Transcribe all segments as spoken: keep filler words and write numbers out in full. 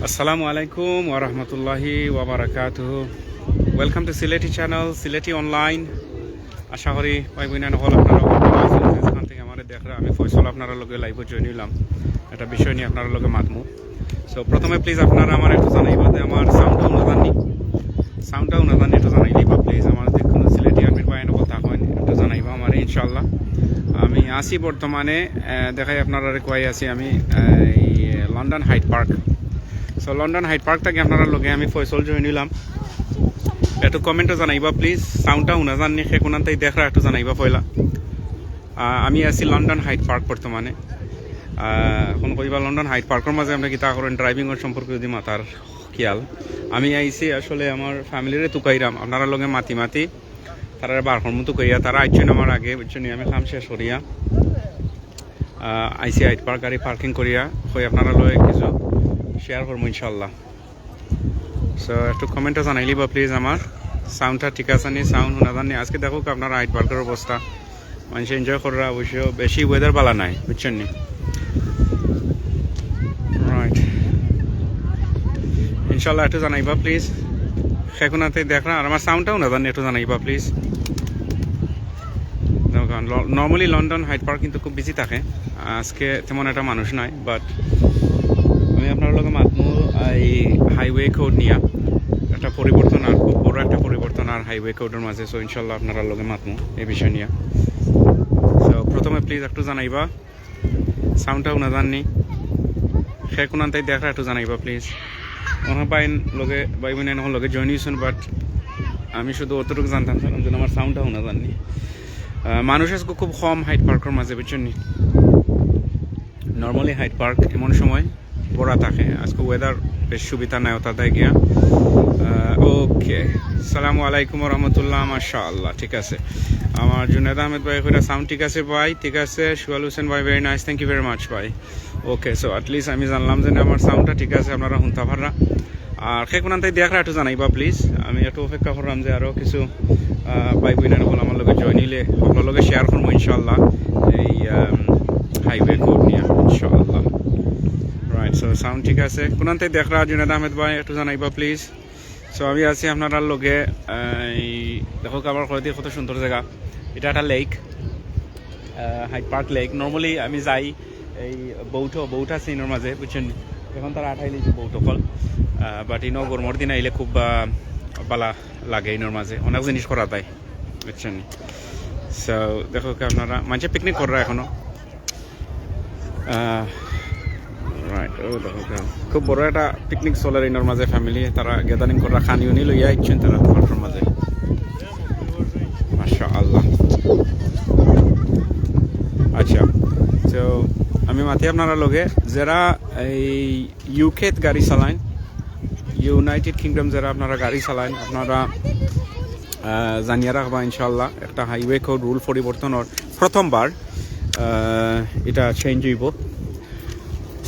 আসসালামু আলাইকুম ওয়া রাহমাতুল্লাহি ওয়া বারাকাতুহু। Welcome to Sylheti channel, Sylheti Online. আশা করি ভাই বইনাইন অকল আপনারা অকল ভালা আছইন। যেখান থাকি আমারে দেখরা, আমি ফয়সল আপনারার লগে live-ও join অইলাম, একটা বিষয় নিয়া আপনারার লগে মাতমু। So প্রথমে please আপনারা আমারে একটু জানাইবা যে আমার sound-টা হুনা যার নি, sound-টা হুনা যার নি একটু জানাইলিবা please। আমার যে কুনু সিলেটি আর্মির ভাই অকল থাকইন একটু জানাইবা আমারে ইনশাআল্লাহ। আমি আছি বর্তমানে, আহ, দেখাই আপনারারে কই আছি আমি, আহ, এই London Hyde Park. So London Hyde Park থাকি আপনারার লগে আমি ফয়সল join অইলাম। একটু comment-ও জানাইবা please, sound-টা হুনা যার নি, কে কুনান থাকি দেখরা একটু জানাইবা পয়লা। আহ, আমি আছি লন্ডন হাইড পার্ক বর্তমানে। আহ, অখন কইবা লন্ডন হাইড পার্কর মাঝে আপনে কিতা করইন, driving-র সম্পর্কে যদি মাতার খিয়াল। আমি আইছি আসলে আমার family-রে তুকাইরাম, আপনারার লগে মাতি মাতি তারারে বার করমু তুকাইয়া, তারা আইছইন আমার আগে, বুঝছইন নি, আমি কাম শেষ করিয়া, আহ, আইছি হাইড পার্ক, গাড়ি parking করিয়া, কই আপনারার লগে কিছু share করমু ইনশাআল্লাহ। So একটু comment-ও জানাইলিবা please আমার sound-টা ঠিক আছে নি, sound হুনা যার নি। আজকে দেখউক্কা আপনারা হাইড পার্কর অবস্থা, মানষে enjoy কররা, অবশ্য বেশি weather ভালা নাই, বুঝছইন নি? Right, ইনশাআল্লাহ একটু জানাইবা please, কে কুনান থাকি দেখরা, আর আমার sound-টা হুনা যার নি একটু জানাইবা please। দেখো, কারণ ল-, normally লন্ডন হাইড পার্ক কিন্তু খুব busy থাকে, আজকে তেমন একটা মানুষ নাই, but আমি আপনারার লগে মাতমু এই হাইওয়ে কোড নিয়া। একটা পরিবর্তন, আর খুব বড় একটা পরিবর্তন আর হাইওয়ে কোডর মাঝে। So ইনশাআল্লাহ আপনারার লগে মাতমু এই বিষয় নিয়া। So প্রথমে please একটু জানাইবা, sound-টা হুনা যার নি, কে কুনান থাকি দেখরা একটু জানাইবা please। অনেক ভাই লগে, ভাই বইনাইন অকল লগে join অইছইন, but আমি শুধু অতটুকু জানতাম চাইলাম যে আমার sound-টা হুনা যার নি। আহ, মানুষ আজকে খুব কম হাইড পার্কর মাঝে, বুঝছইন নি? Normally হাইড পার্ক এমন সময় ভরা থাকে, আজকে weather বেশ সুবিধা নাই ওটা দেয় গিয়া। আহ, OK, আসসালামু আলাইকুম ওয়া রাহমাতুল্লাহ, মাশাআল্লাহ, ঠিক আছে। আমার জুনেদ আহমেদ ভাই কইরা sound ঠিক আছে ভাই, ঠিক আছে। সুয়াল হোসেন ভাই, very nice, thank you very much ভাই। OK, so at least আমি জানলাম যে আমার sound-টা ঠিক আছে, আপনারা হুনতা পাররা। আর কে কুনান থাকি দেখরা একটু জানাইবা please, আমি একটু অপেক্ষা কররাম যে আরো কিছু, আহ, ভাই বইনাইন অকল আমার লগে join অইলে অকলর লগে share করমু ইনশাআল্লাহ এই, আম, হাইওয়ে কোড নিয়া ইনশাআল্লাহ। Right, so sound ঠিক আছে, কুনান থাকি দেখরা জুনেদ আহমেদ ভাই একটু জানাইবা please। So আমি আছি আপনারার লগে, আহ, এই দেখউক্কা আমার কয়দি কত সুন্দর জাগা, এটা একটা lake, আহ, হাইড পার্ক lake। Normally আমি যাই এই boat-ও, boat আছে ইনোর মাঝে, বুঝছইন নি? অখন তারা আটাইলিছে boat অকল, আহ, but ইনো গরমর দিন আইলে খুব, আহ, ভালা লাগে ইনোর মাঝে, অনেক জিনিস করা যায়, বুঝছইন নি? So দেখউক্কা আপনারা, মানষে picnic কররা অখনো। আহ, right, ও দেখউক্কা, খুব বড় একটা picnic চলের ইনোর মাঝে, family তারা gathering কররা, খানি উনি লইয়া আইছইন তারা পার্কর মাঝে। মাশাআল্লাহ। আচ্ছা, so আমি মাতি আপনারার লগে, যেরা এই UK-ত গাড়ি চালাইন, United Kingdom যেরা আপনারা গাড়ি চালাইন, আপনারা, আহ, জানিয়া রাখবা ইনশাআল্লাহ, একটা হাইওয়ে কোড রুল পরিবর্তন অর প্রথমবার, আহ, এটা change অইবো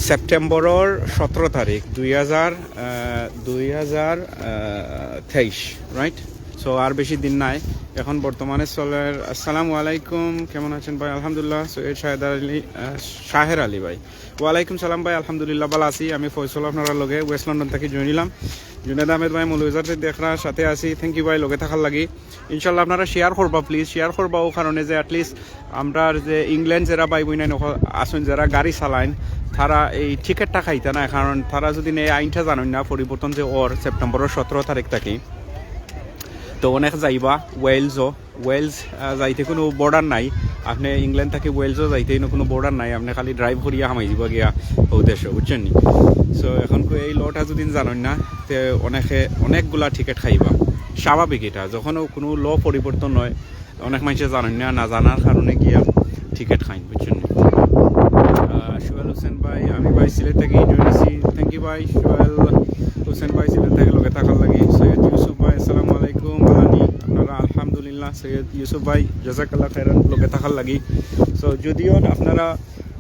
সেপ্টেম্বরর সতেরো তারিখ, দুই হাজার, আহ, দুই হাজার, আহ, তেইশ, right? So আর বেশি দিন নাই, অখন বর্তমানে চলের। আসসালামু আলাইকুম, কেমন আছেন ভাই? আলহামদুলিল্লাহ। সৈয়দ শাহেদ আলী, আহ, শাহের আলী ভাই, ওয়ালাইকুম সালাম ভাই, আলহামদুলিল্লাহ ভালা আছি। আমি ফয়সল আপনারার লগে ওয়েস্ট লন্ডন থাকি join অইলাম। জুনেদ আহমেদ ভাই মৌলভীবাজার থাকি দেখরা, সাথে আছি, thank you ভাই লগে থাকার লাগি। ইনশাআল্লাহ আপনারা share করবা please, share করবা অউ কারণে যে at least আমরার যে ইংল্যান্ড যেরা ভাই বইনাইন অকল আছইন, যেরা গাড়ি চালাইন, তারা এই টিকিটটা খাইতা না, কারণ তারা যদি এই আইনটা জানইন না, পরিবর্তন যে অর সেপ্টেম্বরর সতেরো তারিখ থাকি, তো অনেক যাইবা ওয়েলসও। ওয়েলস, আহ, যাইতে কুনু border নাই। আপনে ইংল্যান্ড থাকি ওয়েলসও যাইতে ইনো কুনু border নাই, আপনে খালি drive করিয়া হামাই যিবা গিয়া অউ দেশো, বুঝছইন নি? So অখন কই এই lawটা যদি জানইন না, তে অনেকে অনেকগুলা টিকিট খাইবা, স্বাভাবিক এটা। যখন কুনু law পরিবর্তন অয়, অনেক মানষে জানইন না, না জানার কারণে গিয়া টিকিট খাইন, বুঝছইন নি? আহ, সুহেল হোসেন ভাই, আমি ভাই সিলেট থাকি join অইছি। Thank you ভাই সুহেল হোসেন ভাই সিলেট থাকি লগে থাকার লাগি। সৈয়দ ইউসুফ ভাই, আসসালামু আলাইকুম, ভালা নি আপনারা? আলহামদুলিল্লাহ। সৈয়দ ইউসুফ ভাই, জাজাকাল্লাহ খাইরান, লগে থাকার লাগি। So যদিও আপনারা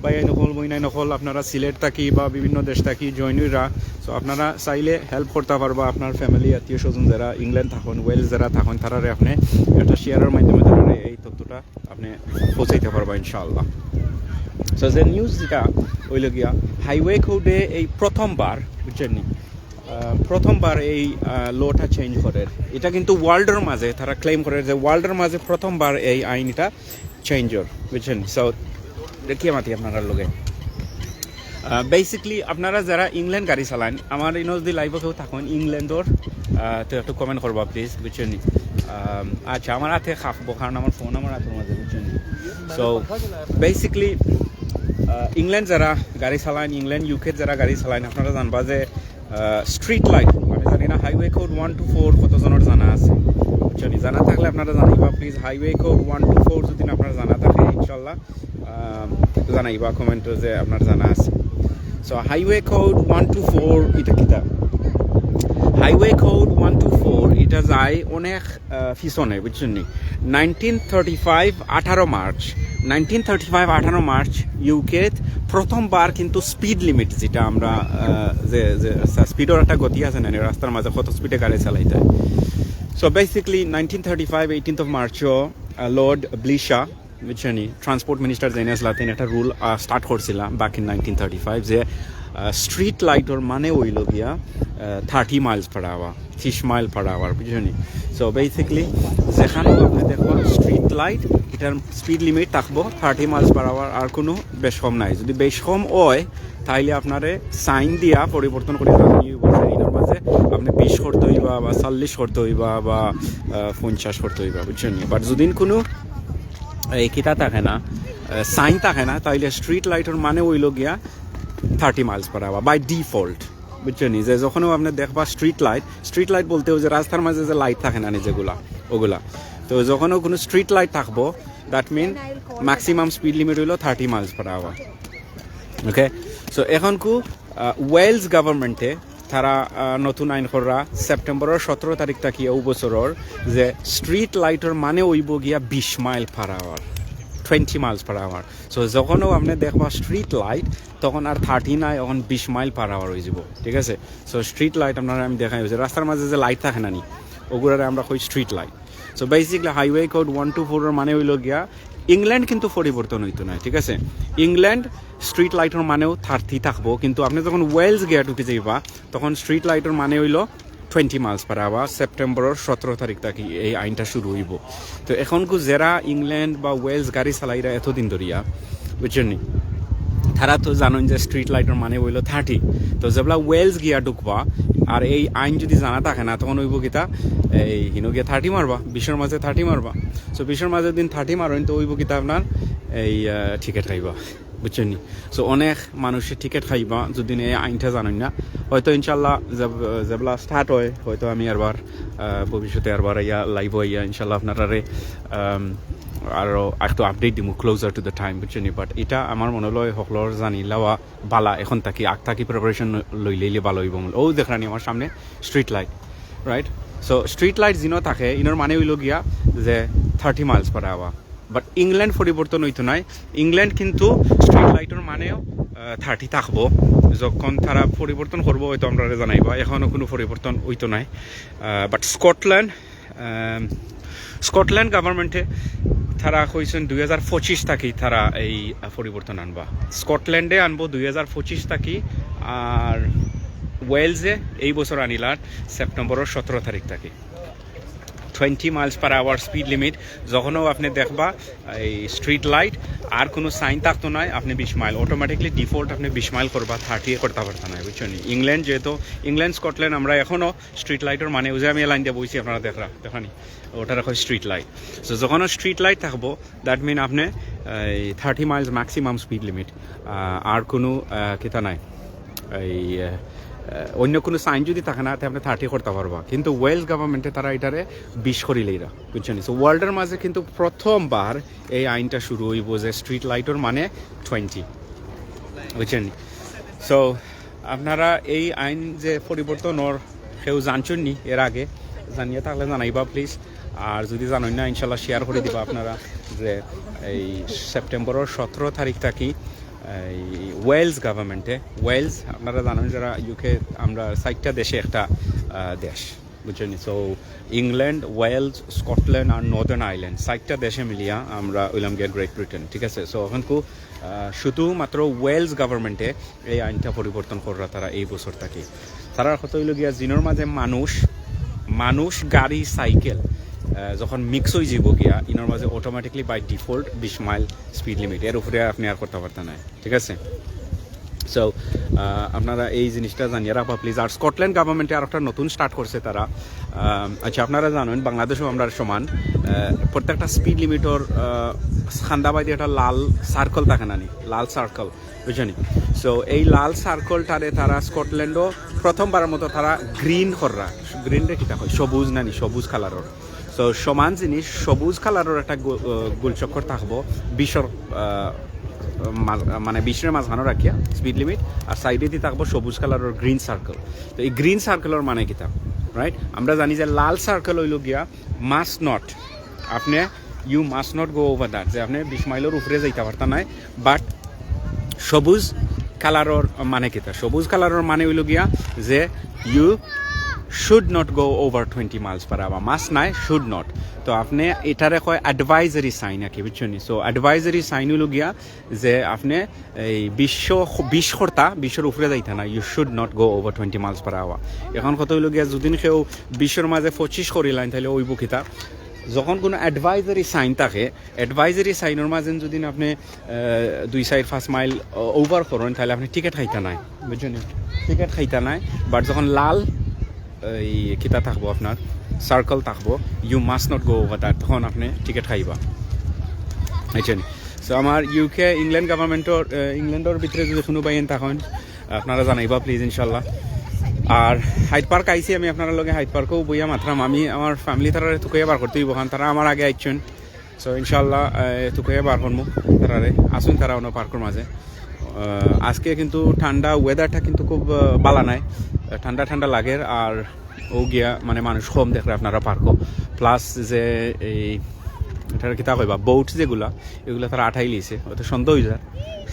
ভাইয়াইন অকল, বইনাইন অকল, আপনারা সিলেট থাকি বা বিভিন্ন দেশ থাকি join অইরা, so আপনারা চাইলে help করতা পারবা আপনার family, আত্মীয় স্বজন যেরা ইংল্যান্ড থাকইন, ওয়েলস যেরা থাকইন, তারারে আপনে একটা share-র মাধ্যমে তারারে এই তথ্যটা আপনে পৌঁছাইতা পারবা ইনশাআল্লাহ। So যে news যেটা অইলো গিয়া, হাইওয়ে কোডে এই প্রথমবার, বুঝছইন নি, আহ, প্রথমবার এই লটা চেঞ্জ করের। এটা কিন্তু ওয়ার্ল্ডর মাঝে তারা ক্লেম করের যে ওয়ার্ল্ডর মাঝে প্রথমবার এই আইন এটা চেঞ্জ অর, বুঝছেন? সো দেখিয়া মাতি আপনারার লগে। বেসিক্যালি আপনারা যারা ইংল্যান্ড গাড়ি চালান, আমার ইনো যদি লাইভও কেউ থাকেন ইংল্যান্ডর, আহ, তো একটু কমেন্ট করবা প্লিজ, বুঝছেন নি? আহ, আচ্ছা, আমার হাতে খাপবো কারণ আমার ফোন আমার হাতের মাঝে, বুঝছেন নি? সো বেসিক্যালি ইংল্যান্ড যারা গাড়ি চালান, ইংল্যান্ড ইউকে যারা গাড়ি চালান, আপনারা জানবা যে স্ট্রিট লাইট, আমি জানি না highway code one two four কতজনের জানা আছে, বুঝছেন নি? জানা থাকলে আপনারা জানাইবা please. Highway code one two four যদি আপনারা জানা থাকে, ইনশাল্লাহ আহ, জানাইবা কমেন্টে যে আপনার জানা আছে। So highway code one two four এটা কিতা? Highway code one two four এটা যায় অনেক আহ, পিছনে, বুঝছেন নি? নাইনটিন থার্টি ফাইভ আঠারো মার্চ, নাইনটিন থার্টি ফাইভ আঠারো মার্চ ইউকে প্রথমবার কিন্তু স্পিড লিমিট, যেটা আমরা আহ, যে যে স্পিডর একটা গতি আছে না, রাস্তার মাঝে কত স্পিডে গাড়ি চালাইতে হয়। So basically nineteen thirty five eighteenth of মার্চও লর্ড ব্লিশা, বুঝছেন নি, ট্রান্সপোর্ট মিনিস্টার যেইন আসলা, তেইন একটা রুল স্টার্ট করছিলা back in nineteen thirty five যে স্ট্রিট লাইটর মানে অইল গিয়া থার্টি মাইলস পার আওয়ার, ত্রিশ মাইল পার আওয়ার, বুঝছেন নি? সো বেসিক্যালি যেখানেও আপনি দেখবা স্ট্রিট লাইট, এটার স্পিড লিমিট থাকবো থার্টি মাইলস পার আওয়ার, আর কোনো বেশ কম নাই। যদি বেশ কম হয়, তাইলে আপনারে সাইন দিয়া পরিবর্তন করি এটার মাঝে আপনি বিশ করতে হইবা বা চল্লিশ করতে হইবা বা আহ, পঞ্চাশ করতে হইবা, বুঝছেন নি? বাট যদি কোনো এই কিতা থাকে না, সাইন থাকে না, তাইলে স্ট্রিট লাইটর মানে অইল গিয়া thirty miles per hour by default, বুঝছেন নি? যে যখনও আপনি দেখবা স্ট্রিট লাইট, স্ট্রিট লাইট বলতে ওই যে রাস্তার মাঝে যে লাইট থাকে না নি যেগুলা, ওগুলা। তো যখনও কোনো স্ট্রিট লাইট থাকবো, that mean maximum speed limit হইল thirty miles per hour. Okay, so এখন কু ওয়েলস গভর্নমেন্টে তারা আহ, নতুন আইন কররা সেপ্টেম্বরর সতেরো তারিখ থাকি ও বছরর যে স্ট্রিট লাইটর মানে অইব গিয়া বিশ mile per hour, twenty miles পার আওয়ার। সো যখনও আপনি দেখবা স্ট্রিট লাইট, তখন আর থার্টি নাই, এখন বিশ মাইল পার আওয়ার হয়ে যাব, ঠিক আছে? সো স্ট্রিট লাইট আপনারা আমি দেখাই হয়েছে রাস্তার মাঝে যে লাইট থাকে না নি, ওগুলারে আমরা কই street light. So basically highway code one two ফোরর মানে হইল গিয়া ইংল্যান্ড কিন্তু পরিবর্তন হইতো না, ঠিক আছে? ইংল্যান্ড স্ট্রিট লাইটর মানেও থার্টি থাকবো, কিন্তু আপনি যখন ওয়েলস গিয়া ঢুকে যাইবা, তখন স্ট্রিট লাইটর মানে হইল টোয়েন্টি মাইলস পার আওয়ার। সেপ্টেম্বরর সতেরো তারিখ থাকি এই আইনটা শুরু হইব। তো এখন কু যারা ইংল্যান্ড বা ওয়েলস গাড়ি চালাইরা এতদিন ধরিয়া, বুঝছেন নি, তারা তো জানেন যে স্ট্রিট লাইটর মানে হইল থার্টি। তো যেবলা ওয়েলস গিয়া ঢুকবা, আর এই আইন যদি জানা থাকে না, তখন হইব কিতা, এই হিনো গিয়া থার্টি মারবা, বিশর মাঝে থার্টি মারবা। সো বিশর মাঝে দিন থার্টি মারইন, তো হইব কিতা আপনার এই টিকিট খাইবা, বুঝছেন নি? সো অনেক মানুষে টিকিট খাইবা যদি এই আইনটা জানেন না। হয়তো ইনশাল্লাহ যেব- যেবলা স্টার্ট হয়, হয়তো আমি আরবার আহ, ভবিষ্যতে আরবার আইয়া লাইভ আইয়া ইনশাল্লাহ আপনারারে আম, আরো একটু আপডেট দিমু closer to the time, বুঝছেন নি? বাট এটা আমার মনে হয় হকলর জানি লওয়া বালা, এখন থাকি আগ থাকি প্রিপারেশন লইলে ভালো হইব। ও দেখরানি আমার সামনে street light, right? So street light যিনো থাকে, ইনোর মানে হইল গিয়া যে থার্টি মাইলস পার আওয়ার। বাট ইংল্যান্ড পরিবর্তন হইতো নাই। ইংল্যান্ড কিন্তু স্ট্রিট লাইটর মানেও থার্টি থাকবো। যখন তারা পরিবর্তন করবো, হয়তো আমরা জানাইবা, এখনো কোনো পরিবর্তন হইতো নাই। বাট স্কটল্যান্ড, স্কটল্যান্ড গভর্নমেন্টে তারা কইছেন দুই হাজার পঁচিশ থাকি তারা এই আহ, পরিবর্তন আনবা। স্কটল্যান্ডে আনবো দুই হাজার পঁচিশ থাকি, আর ওয়েলসে এই বছর আনিলার সেপ্টেম্বরর সতেরো তারিখ থাকি। টোয়েন্টি মাইলস পার আওয়ার স্পিড লিমিট। যখনও আপনি দেখবা এই স্ট্রিট লাইট আর কোনো সাইন থাকতো নাই, আপনি বিশ মাইল, অটোমেটিকলি ডিফল্ট আপনি বিশ মাইল করবা, থার্টি করতে পারতা নাই, বুঝছেন নি? ইংল্যান্ড যেহেতু, ইংল্যান্ড স্কটল্যান্ড আমরা এখনও স্ট্রিট লাইটর মানে ওই যে আমি লাইন দিয়ে বইছি, আপনারা দেখরা, দেখানি, ওটা রাখো স্ট্রিট লাইট। তো যখন স্ট্রিট লাইট থাকবো, দ্যাট মিন আপনি এই thirty miles maximum speed limit, আর কোনো আহ, কিতা নাই। এই আহ, অন্য কোনো সাইন যদি থাকে না, তে আপনি থার্টি করতে পারবা। কিন্তু ওয়েলস গভর্নমেন্টে তারা এটারে বিশ করিলেইরা, বুঝছেন? সো ওয়ার্ল্ডের মাঝে কিন্তু প্রথমবার এই আইনটা শুরু হইব যে স্ট্রিট লাইটর মানে টোয়েন্টি, বুঝছেন? সো আপনারা এই আইন যে পরিবর্তন ওর কেউ জানছেন নি এর আগে, জানিয়া থাকলে জানাইবা প্লিজ। আর যদি জানেন না, ইনশাল্লাহ শেয়ার করে দিবা আপনারা যে এই সেপ্টেম্বরর সতেরো তারিখ থাকি এই ওয়েলস গভর্নমেন্টে, ওয়েলস আপনারা জানেন যারা ইউকে, আমরা চারটা দেশে একটা আহ, দেশ, বুঝছেন? সো ইংল্যান্ড, ওয়েলস, স্কটল্যান্ড আর নর্দার্ন আয়ারল্যান্ড, চারটা দেশে মিলিয়া আমরা হইলাম গিয়া গ্রেট ব্রিটেন, ঠিক আছে? সো এখন কু আহ, শুধুমাত্র ওয়েলস গভর্নমেন্টে এই আইনটা পরিবর্তন কররা তারা এই বছর থাকি। তারার কথা হইল গিয়া, জিনোর মাঝে মানুষ, মানুষ, গাড়ি, সাইকেল, আহ, যখন মিক্স হয়ে যাব গিয়া, ইনোর মাঝে অটোমেটিকলি বাই ডিফল্ট বিশ মাইল স্পিড লিমিট, এর উপরে আপনি আর করতে পারতেন না, ঠিক আছে? সো আপনারা এই জিনিসটা জানিয়ে রাখবা প্লিজ। আর স্কটল্যান্ড গভর্নমেন্টে আর একটা নতুন স্টার্ট করছে তারা। আহ, আচ্ছা, আপনারা জানেন বাংলাদেশও আমরা সমান, আহ, প্রত্যেকটা স্পিড লিমিটর খান্দাবাদি একটা লাল সার্কেল থাকে না নি, লাল সার্কেল, বুঝছো নি? সো এই লাল সার্কেলটারে তারা স্কটল্যান্ডও প্রথমবারের মতো তারা গ্রিন কররা। গ্রিনরে কিতা কয়? সবুজ নানি, সবুজ কালারর। সো সমান জিনিস, সবুজ কালারর একটা গো-, আহ, গোলচক্কর থাকবো বিশর, আহ, মাঝ-, মানে বিশর মাঝখানো রাখিয়া স্পিড লিমিট, আর সাইডেদি থাকবো সবুজ কালারর গ্রিন সার্কেল। তো এই গ্রিন সার্কেলর মানে কিতা, রাইট? আমরা জানি যে লাল সার্কেল হইল গিয়া মাস্ট নট, আপনি you must not go over that, যে আপনি বিশ মাইলর উপরে যাইতে পারতা নাই। বাট সবুজ কালারর মানে কিতা? সবুজ কালারর মানে হইল গিয়া যে you should not go over twenty miles per hour, must নাই, শুড নট। তো আপনি এটারে কয় অ্যাডভাইজারি সাইন আর কি, বুঝছো নি? সো অ্যাডভাইজারি সাইন হইল গিয়া যে আপনি এই বিশ, বিশ করতা, বিশর উপরে যাইতা না, you should not go over twenty miles per hour। এখন কথা হইল গিয়া, যদি কেউ বিশর মাঝে পঁচিশ করিলাইন, তাহলে ওই বুকিতা যখন কোনো অ্যাডভাইজারি সাইন থাকে, অ্যাডভাইজারি সাইনর মাঝে যদি আপনি, আহ, দুই, চার, পাঁচ মাইল ওভার করেন, তাহলে আপনি টিকিট খাইতা নাই, বুঝছেন? টিকিট খাইতা নাই। বাট যখন লাল এই কিতা থাকবো, আপনার সার্কেল থাকবো, you must not go over that, তখন আপনি টিকিট খাইবা, বুঝছেন? সো আমার ইউকে, ইংল্যান্ড গভর্নমেন্টর, আহ, ইংল্যান্ডর ভিতরে যদি কোনো বাইন থাকেন, আপনারা জানাইবা প্লিজ, ইনশাল্লাহ। আর হাইড পার্ক আইছি আমি, আপনারা লগে হাইড পার্কও বইয়া মাতরাম। আমি আমার ফ্যামিলি তারারে তুকাইয়া বার করতে হইব, কারণ তারা আমার আগে আইছেন। সো ইনশাল্লাহ, আহ, তুকাইয়া বার করমু তারারে। আসুন তারা অন্য পার্কর মাঝে। আহ, আজকে কিন্তু ঠান্ডা, ওয়েদারটা কিন্তু খুব, আহ, বালা নাই, আহ, ঠান্ডা ঠান্ডা লাগের। আর ও গিয়া মানে মানুষ কম দেখরা আপনারা পার্কও। প্লাস যে এই, এটা কিতা কইবা, বোট যেগুলা, এগুলা তারা আঠাই লিছে, হয়তো সন্ধ্যা হয়ে যায়,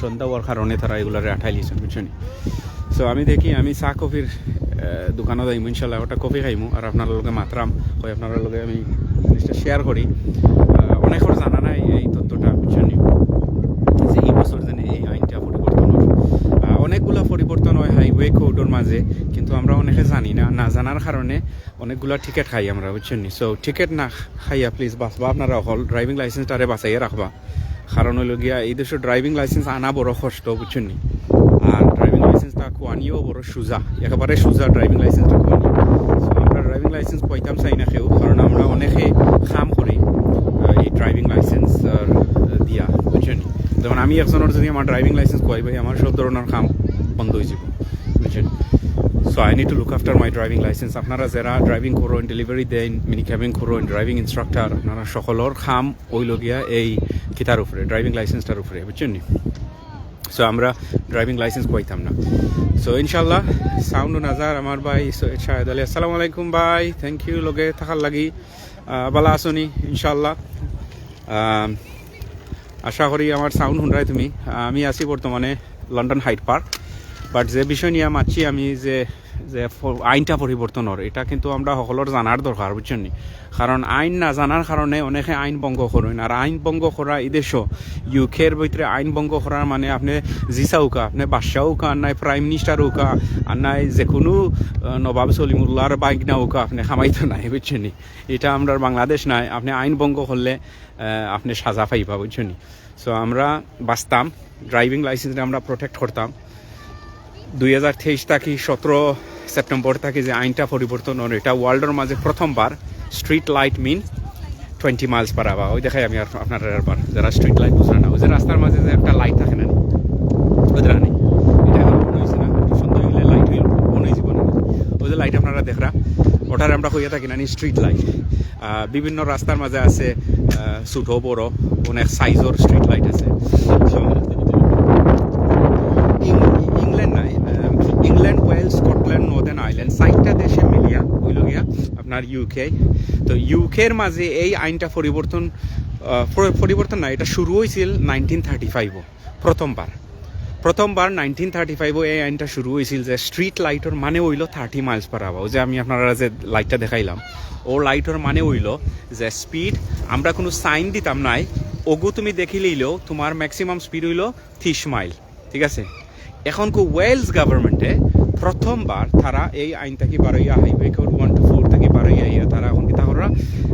সন্ধ্যা হওয়ার কারণে তারা এগুলারে আঠাই লিছে, বুঝছো নি? সো আমি দেখি, আমি চা কফির, আহ, দোকানো যাইমু ইনশাল্লাহ, ওটা কফি খাইমু, আর আপনার লগে মাতরাম, ওই আপনার লগে আমি জিনিসটা শেয়ার করি। আহ, অনেকের জানা নাই এই তথ্যটা, বুঝছো নি, যে এই বছর যেন এই আইনটা পরিবর্তন হয়। আহ, অনেকগুলা পরিবর্তন হয় হাইওয়ে কোডর মাঝে, কিন্তু আমরা অনেকে জানি না, না জানার কারণে অনেকগুলা টিকিট খাই আমরা, বুঝছেন নি? সো টিকিট না খাইয়া প্লিজ বাঁচবা আপনারা অকল, ড্রাইভিং লাইসেন্সটারে বাঁচাইয়া রাখবা। কারণ হইল গিয়া, এই দেশে ড্রাইভিং লাইসেন্স আনা বড় কষ্ট, বুঝছেন নি? আর ড্রাইভিং লাইসেন্সটা খুয়ানিও বড় সুজা, একেবারে সুজা ড্রাইভিং লাইসেন্সটা খুয়ানি। So, আমরা ড্রাইভিং লাইসেন্স পাইতাম চাই না কেউ, কারণ আমরা অনেকে কাম করি, আহ, এই ড্রাইভিং লাইসেন্স আর, আহ, দিয়া, বুঝছেন নি? যেমন আমি একজনের যদি আমার ড্রাইভিং লাইসেন্স খুয়াই ভাই, আমার সব ধরনের কাম বন্ধ হয়ে যাবে, বুঝছেন? So I need to look after my driving license. আপনারা যারা ড্রাইভিং করইন, ডেলিভারি দেন, মিনি ক্যাবিন করইন, ড্রাইভিং ইনস্ট্রাক্টর, আপনারা সকলর কাম ওই লগিয়া এই কিতার উপরে, ড্রাইভিং লাইসেন্সটার উপরে, বুঝছেন নি? সো আমরা ড্রাইভিং লাইসেন্স পাইতাম না। সো ইনশাল্লাহ, সাউন্ড নাজার আমার ভাই সৈয়দ শাহেদ আলী, আসসালামু আলাইকুম ভাই, থ্যাংক ইউ লগে থাকার লাগি। আহ, ভালা আছো নি? ইনশাল্লাহ। আহ, আশা করি আমার সাউন্ড শুনরায় তুমি। আমি আছি বর্তমানে লন্ডন হাইড পার্ক, বাট যে বিষয় নিয়ে মাতছি আমি, যে যে ফ-, আইনটা পরিবর্তন অর, এটা কিন্তু আমরা সকলর জানার দরকার, বুঝছেন নি? কারণ আইন না জানার কারণে অনেকে আইন ভঙ্গ করইন, আর আইন ভঙ্গ করা এই দেশও, ইউকের ভিতরে আইন ভঙ্গ করার মানে আপনি জি চাউকা, আপনি বাদশাহ উকা, আর নাই প্রাইম মিনিস্টার উকা, আর নাই যে কোনো, আহ, নবাব সলিমুল্লাহর বাইক না উকা, আপনি খামাইতো নাই, বুঝছেন নি? এটা আমরার বাংলাদেশ নাই, আপনি আইন ভঙ্গ করলে, আহ, আপনি সাজা পাইবা, বুঝছেন নি? সো আমরা বাঁচতাম, ড্রাইভিং লাইসেন্সটা আমরা প্রোটেক্ট করতাম। দুই হাজার তেইশ থাকি সতেরো সেপ্টেম্বর থাকি যে আইনটা পরিবর্তন অর, এটা ওয়ার্ল্ডর মাঝে প্রথমবার। Street light mean twenty miles per hour। ওই দেখাই আমি আর আপনারা আরবার, যারা স্ট্রিট লাইট বুঝরা না, ওই যে রাস্তার মাঝে যে একটা লাইট থাকে না, ওই যে রানি, এটা এখন অন হইছে না, একটু সন্ধ্যা হইলে লাইট হইল, অন হয়ে জীবন। ওই যে লাইট আপনারা দেখরা, ওটারে আমরা কইয়া থাকি না নি স্ট্রিট লাইট। আহ, বিভিন্ন রাস্তার মাঝে আছে, আহ, ছোট বড় অনেক সাইজর স্ট্রিট লাইট আছে। So, ইং-, ইংল্যান্ড নাই, আহ, England, Wales, Scotland, Northern Ireland, চারটা দেশে মিলিয়া হইল গিয়া আপনার ইউকে। তো ইউকের মাঝে এই আইনটা পরিবর্তন, আহ, পরি-, পরিবর্তন না, এটা শুরু হয়েছিল নাইনটিন থার্টি ফাইভও প্রথমবার। প্রথমবার নাইনটিন থার্টি ফাইভও এই আইনটা শুরু হয়েছিল যে স্ট্রিট লাইটর মানে হইল থার্টি মাইলস পার আওয়ার। ওই যে আমি আপনারা যে লাইটটা দেখাইলাম, ও লাইটর মানে হইল যে স্পিড, আমরা কোনো সাইন দিতাম নাই, ওগু তুমি দেখিলেইলেও তোমার ম্যাক্সিমাম স্পিড হইল তিরিশ মাইল, ঠিক আছে? এখন কো ওয়েলস গভর্নমেন্টে প্রথমবার তারা এই আইন থাকি বারইয়া, highway code one two four থাকি বারইয়া আইয়া তারা এখন কিতা কররা,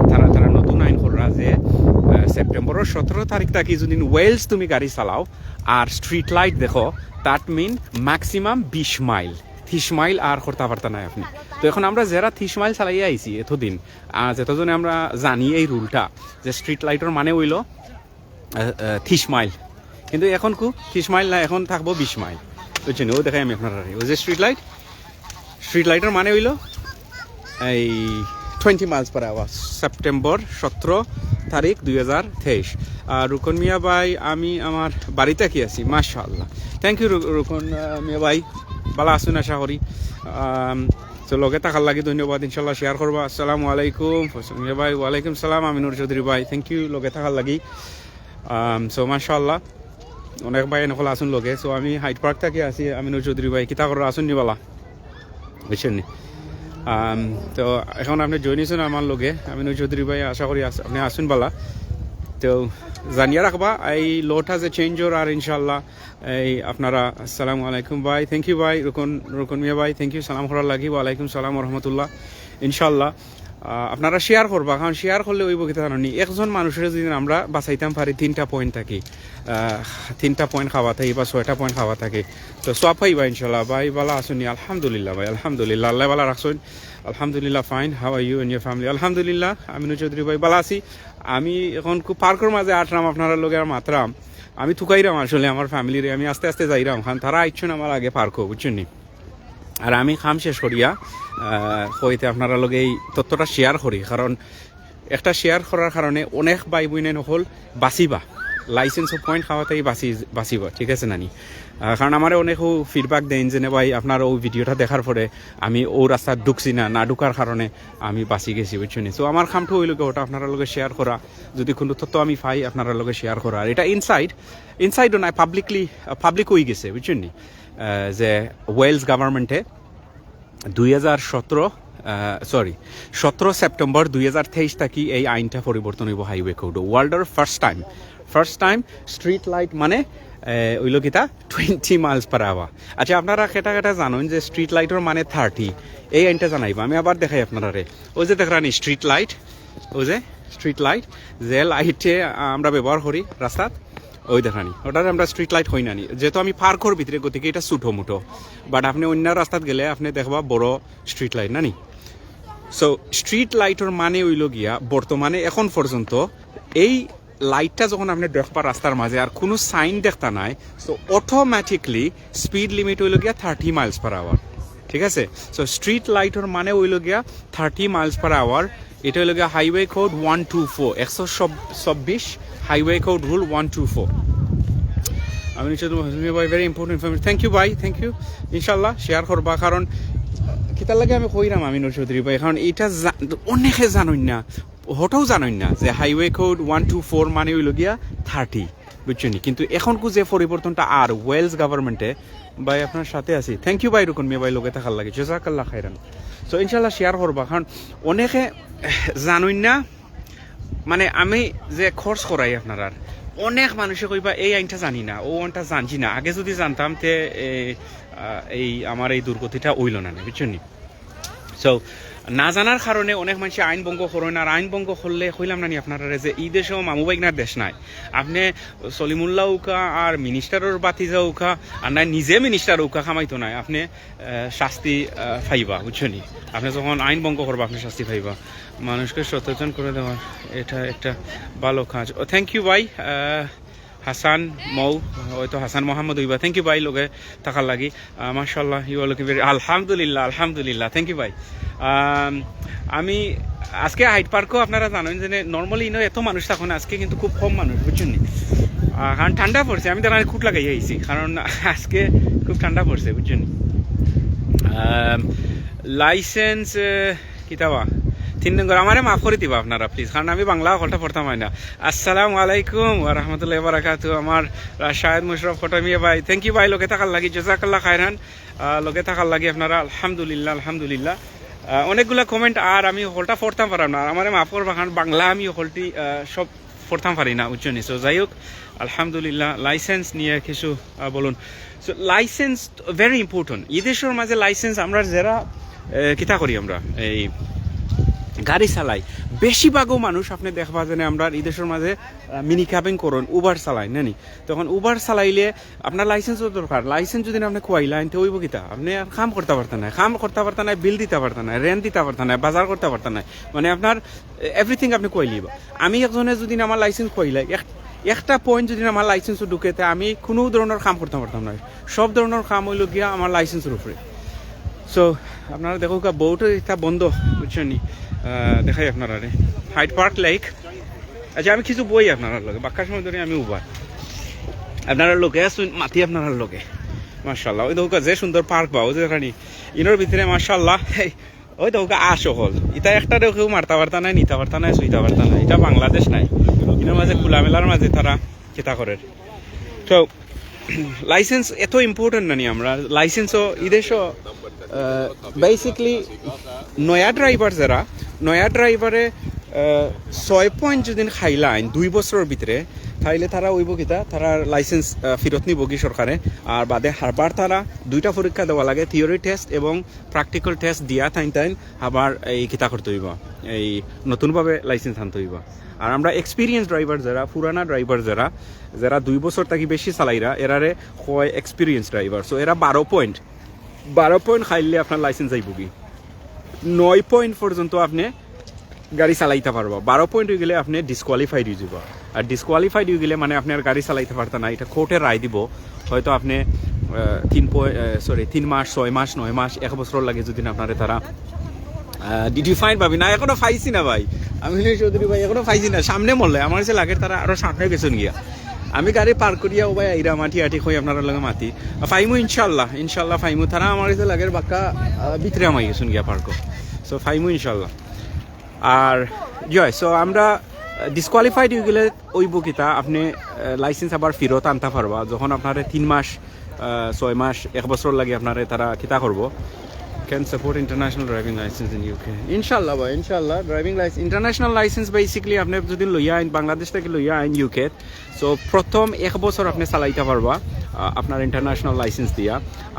তারা তারা নতুন আইন কররা যে আহ, সেপ্টেম্বরর সতেরো তারিখ থাকি যদি ওয়েলস তুমি গাড়ি চালাও আর স্ট্রিট লাইট দেখো, that mean maximum বিশ মাইল, তিশ মাইল আর করতা পারতা নাই আপনি। তো এখন আমরা যারা তিশ মাইল চালাইয়া আইছি এতদিন, আহ, যতজনে আমরা জানি এই রুলটা, যে স্ট্রিট লাইটর মানে হইল আহ, আহ, তিশ মাইল, কিন্তু এখন কু তিশ মাইল না, এখন থাকবো বিশ মাইল, বুঝছেন? ও দেখাই আমি আপনারা, ওই যে স্ট্রিট লাইট, স্ট্রিট লাইটর মানে হইল এই টোয়েন্টি মাইলস পার আওয়ার, সেপ্টেম্বর সতেরো তারিখ দুই হাজার তেইশ। আর রুকন মিয়া ভাই, আমি আমার বাড়িতে কি আছি, মাশাআল্লাহ। থ্যাংক ইউ রুকন আহ, মিয়া ভাই, ভালা আছইন আশা করি। তো লগে থাকার লাগি ধন্যবাদ, ইনশাল্লাহ শেয়ার করবা। আসসালামু আলাইকুম ফয়সল মিয়া ভাই। ওয়ালাইকুম সালাম আমিনুর চৌধুরী ভাই, থ্যাংক ইউ লগে থাকার লাগি। সো মাশাআল্লাহ, অনেক ভাই এনকল আছইন লগে। সো আমি হাইড পার্ক থাকি আছি, আমিনুর চৌধুরী ভাই, কিতা কররা, আছইন নি ভালা, বুঝছেন নি? তো এখন আপনি জয়েন হইছেন আমার লগে, আমিনুর চৌধুরী ভাই, আশা করি আছ- আপনি আছইন ভালা। তো জানিয়া রাখবা, এই লটা যে চেঞ্জ অর, আর ইনশাল্লাহ এই আপনারা, আসসালামু আলাইকুম ভাই, থ্যাংক ইউ ভাই, রুকন রুকন মিয়া ভাই, থ্যাংক ইউ সালাম করার লাগি, ওয়ালাইকুম সালাম রহমতুল্লাহ। ইনশাল্লাহ আহ, আপনারা শেয়ার করবা, কারণ শেয়ার করলে ওই বকিতে জানি একজন মানুষের যদি আমরা বাঁচাইতাম পারি তিনটা পয়েন্ট থাকি, আহ, তিনটা পয়েন্ট খাওয়া থাকি বা ছয়টা পয়েন্ট খাওয়া থাকি, তো সওয়াব পাইবা ইনশাল্লাহ। ভাই ভালা আছইন নি? আলহামদুলিল্লাহ ভাই, আলহামদুলিল্লাহ, আল্লাহ ভালা রাখছইন। আলহামদুলিল্লাহ, fine, how are you and your family? আলহামদুলিল্লাহ, আমিনুর চৌধুরী ভাই ভালা আছি। আমি এখন খুব পার্কর মাঝে আটরাম, আপনারার লগে আর মাতরাম। আমি তুকাইরাম আসলে আমার ফ্যামিলিরে, আমি আস্তে আস্তে যাইরাম, কারণ তারা আইছইন আমার আগে পার্কো, বুঝছইন নি? আর আমি কাম শেষ করিয়া আহ, কইতে আপনারার লগে এই তথ্যটা শেয়ার করি, কারণ একটা শেয়ার করার কারণে অনেক ভাই বইনে নকল বাঁচিবা, লাইসেন্স পয়েন্ট খাওয়া থাকি বাঁচি বাঁচিবা, ঠিক আছে নানি? আহ, কারণ আমারে অনেক ফিডব্যাক দেন যে, "নে ভাই, আপনার ওই ভিডিওটা দেখার পরে আমি ও রাস্তা ঢুকছি না, না ঢুকার কারণে আমি বাঁচি গেছি", বুঝছইন নি? তো আমার কামটা হইল কি, ওটা আপনারার লগে শেয়ার করা, যদি কোনো তথ্য আমি পাই আপনারার লগে শেয়ার করা। আর এটা ইনসাইড, ইনসাইডও নাই, পাবলিকলি, পাবলিক হয়ে গেছে, বুঝছইন নি? আহ, যে ওয়েলস গভর্নমেন্টে দুই হাজার সতেরো, সরি, সতেরো সেপ্টেম্বর দুই হাজার তেইশ থাকি এই আইনটা পরিবর্তন হইব হাইওয়ে কোড, ওয়ার্ল্ডর first time. First time street light মানে আহ, হইল কিতা, টোয়েন্টি মাইলস পার আওয়ার। আচ্ছা, আপনারা কেটা কেটা জানইন যে স্ট্রিট লাইটর মানে থার্টি? এই আইনটা জানাইবা, আমি আবার দেখাই আপনারারে। ওই যে দেখরানি স্ট্রিট লাইট, ওই যে স্ট্রিট লাইট, যে লাইটে আমরা ব্যবহার করি রাস্তাত, ওই দেখরানি, ওটারে আমরা স্ট্রিট লাইট কই নানি, যেহেতু আমি পার্কর ভিতরে, গতিকে এটা ছোটো মোটো। বাট আপনি অন্য রাস্তাত গেলে আপনি দেখবা বড় স্ট্রিট লাইট নানি। সো স্ট্রিট লাইটর মানে হইল গিয়া বর্তমানে এখন পর্যন্ত এই লাইটটা যখন আপনি দেখবা রাস্তার মাঝে আর কোনো সাইন দেখতা নাই, তো অটোমেটিকলি স্পিড লিমিট হইল গিয়া থার্টি মাইলস পার আওয়ার, ঠিক আছে? সো স্ট্রিট লাইটর মানে হইল গিয়া থার্টি মাইলস পার আওয়ার। এটা হইল গিয়া highway code one two four, একশো চব্বিশ, highway code rule one two four. আমি নিশ্চয় তোমার হজমি ভাই, very important information. Thank you ভাই, থ্যাংক ইউ। ইনশাল্লাহ শেয়ার করবা, কারণ কিতার লাগে আমি কইরাম আমিনুর চৌধুরী ভাই, কারণ এটা জা- অনেকে জানইন না, হঠাৎ জানইন না যে highway code one two four মানে হইল গিয়া থার্টি, বুঝছইন নি? কিন্তু এখন কু যে পরিবর্তনটা আর ওয়েলস গভর্নমেন্টে, ভাই আপনার সাথে আছি। থ্যাংক ইউ ভাই, রুকন মিয়া ভাই, লগে থাকার লাগি জাজাকাল্লাহ খাইরান। তো ইনশাল্লাহ শেয়ার করবা, কারণ অনেকে জানইন না, মানে আমি যে কোর্স করাই আপনারার, অনেক মানুষে কইবা এই আইনটা জানি না, ও আইনটা জানছি না, আগে যদি জানতাম তে এ, আহ, এই আমার এই দুর্গতিটা হইল না, বুঝছইন নি? সো না জানার কারণে অনেক মানুষে আইন ভঙ্গ করইন, আর আইন ভঙ্গ করলে কইলাম নানি আপনারারে যে এই দেশও মামু ভাইগনার দেশ নাই। আপনি সলিমুল্লাহ উকা আর মিনিস্টারর বাতি যাউকা, আর না নিজে মিনিস্টার উকা কামাইতো নাই, আপনি আহ, শাস্তি আহ, পাইবা, বুঝছইন নি? আপনি যখন আইন ভঙ্গ করবা আপনি শাস্তি পাইবা। মানুষকে সচেতন করে দেওয়ার এটা একটা ভালো কাজ। ও থ্যাংক ইউ ভাই। আহ, হাসান মৌ, হয়তো হাসান মোহাম্মদ হইবা। থ্যাংক ইউ ভাই, লগে থাকার লাগি। আহ, মাশাআল্লাহ, you are looking very, আলহামদুলিল্লাহ, আলহামদুলিল্লাহ, থ্যাংক ইউ ভাই। আম, আমি আজকে হাইড পার্কও আপনারা জানইন যে নর্মালি ইনো এত মানুষ থাকইন, আজকে কিন্তু খুব কম মানুষ, বুঝছইন নি? আহ, কারণ ঠান্ডা পড়ছে, আমি তার খুট লাগাই আইছি, কারণ আজকে খুব ঠান্ডা পড়ছে, বুঝছইন নি? আম, লাইসেন্স, আহ, কিতাবা তিন নম্বর, আমারে মাফ করে দিবা আপনারা প্লিজ, কারণ আমি বাংলা হকলটা পড়তাম হয় না। আসসালামু আলাইকুম ওয়া রাহমাতুল্লাহি ওয়া বারাকাতুহু। আমার আহ, শাহেদ মুশরফ কটমিয়া ভাই, থ্যাংক ইউ ভাই, লগে থাকার লাগি, জাজাকাল্লাহ খায়রান। আহ, লগে থাকার লাগি আপনারা, আলহামদুলিল্লাহ, আলহামদুলিল্লাহ। আহ, অনেকগুলা কমেন্ট আর আমি হকলটা পড়তাম পারাম না, আর আমারে মাফ করবা, কারণ বাংলা আমি হকলটি, আহ, সব পড়তাম পারি না, বুঝছো নি? So যাই হোক, আলহামদুলিল্লাহ, লাইসেন্স নিয়া কিছু আহ, বলুন। So licence very important. ই দেশর মাঝে লাইসেন্স আমরা যেরা আহ, কিতা করি, আমরা এই গাড়ি চালাই, বেশিরভাগও মানুষ আপনে দেখবা যেন আমরা ই দেশর মাঝে মিনি ক্যাবিং করইন, উবার চালাইন, না নি? তখন উবার চালাইলে আপনার লাইসেন্সও দরকার। লাইসেন্স যদি আপনে খুয়াইলাইন, তে অইবো কিতা? আপনে আর কাম করতা পারতা নায়, কাম করতা পারতা নায়, বিল দিতা পারতা নায়, রেন্ট দিতা পারতা নায়, বাজার করতা পারতা নায়, মানে আপনার এভরিথিং আপনে খুয়াইলিবা। আমি একজনে যদি আমার লাইসেন্স খুয়াইলাই, এক একটা পয়েন্ট যদি আমার লাইসেন্সও ঢুকে, তে আমি কুনু ধরনর কাম করতাম পারতাম নায়। সব ধরনর কাম অইলো গিয়া আমার লাইসেন্সর উপরে। সো আপনারা দেখউক্কা, বউত ইটা বন্ধ, বুঝছো নি? আহ, দেখাই আপনারারে হাইড পার্ক লেক। আচ্ছা, আমি কিছু বই আপনারার লগে, বাক্কা সময় ধরি আমি উবার আপনারার লগে আছইন, মাতি আপনারার লগে। মাশাআল্লাহ, ওই দেখউক্কা যে সুন্দর পার্ক বা, ওই যে দেখরানি, ইনোর ভিতরে মাশাআল্লাহ, এই ওই দেখউক্কা আশ অকল। ইতা একটারেও কেউ মারতা পারতা নায়, নিতা পারতা নায়, ছুইতা পারতা নায়। ইটা বাংলাদেশ নায়, ইনোর মাঝে খোলামেলার মাঝে তারা কিতা করের। তো লাইসেন্স এত ইম্পর্টেন্ট না নি আমরা? লাইসেন্সও ই দেশও বেসিক্যালি নয়া ড্রাইভার যেরা, নয়া ড্রাইভারে ছয় পয়েন্ট যদি খাইলাইন দুই বছরর ভিতরে, তাইলে তারা অইবো কিতা, তারা লাইসেন্স ফিরত নিবো গি সরকারে। আর বাদে হারবার তারা দুইটা পরীক্ষা দেওয়া লাগে, থিওরি টেস্ট এবং প্র্যাকটিক্যাল টেস্ট দিয়া তাইন তাইন আবার এই কিতা করতে অইবো, এই নতুনভাবে লাইসেন্স আনতে অইবো। আর আমরা এক্সপিরিয়েন্স ড্রাইভার যেরা, পুরানা ড্রাইভার যেরা, যেরা দুই বছর থাকি বেশি চালাইরা, এরারে কয় এক্সপিরিয়েন্স ড্রাইভার। সো এরা বারো পয়েন্ট, বারো পয়েন্ট খাইলে আপনার লাইসেন্স যাইবো গি। নয় পয়েন্ট পর্যন্ত আপনে গাড়ি চালাইতা পারবা, বারো পয়েন্ট অই গেলে আপনে ডিসকোয়ালিফাইড অই যাইবা। আর ডিসকোয়ালিফাইড অই গেলে মানে আপনে আর গাড়ি চালাইতা পারতা না, ইটা কোর্টে রায় দিবো। হয়তো আপনে আহ, তিন পয়-, আহ, সরি, তিন মাস, ছয় মাস, নয় মাস, এক বছরর লাগি যদি না আপনারে তারা ডিফাইন পাবি না, এখনো পাইছি না ভাই। আমি হইলে চৌধুরী ভাই, এখনো পাইছি না। সামনে মরলে আমার কাছে লাগে তারা আরো সামনে গেছইন গিয়া। আমি গাড়ি পার্ক করিয়া ও ভাই আইরাম, আটি আটি কই আপনারার লগে মাতি। আর পাইমু ইনশাল্লাহ, ইনশাল্লাহ পাইমু। তারা আমার কাছে লাগে বাক্কা আহ, ভিতরে আমাই গেছইন গিয়া পার্কও। সো পাইমু ইনশাল্লাহ। আর ইয়ে, সো আমরা ডিসকোয়ালিফাইড অই গেলে অইবো কিতা, আপনে লাইসেন্স আবার ফিরত আনতা পারবা যখন আপনারে তিন মাস, আহ, ছয় মাস, এক বছর লাগি আপনারে তারা কিতা করবো। Can support international driving license in U K? ইনশাল্লাহ ভাই, ইনশাল্লাহ। Driving licence, international license basically আপনে যদি লইয়া আইন, বাংলাদেশ থাকি লইয়া আইন ইউকে, সো প্রথম এক বছর আপনে চালাইতা পারবা আহ, আপনার ইন্টারন্যাশনাল লাইসেন্স দিয়া।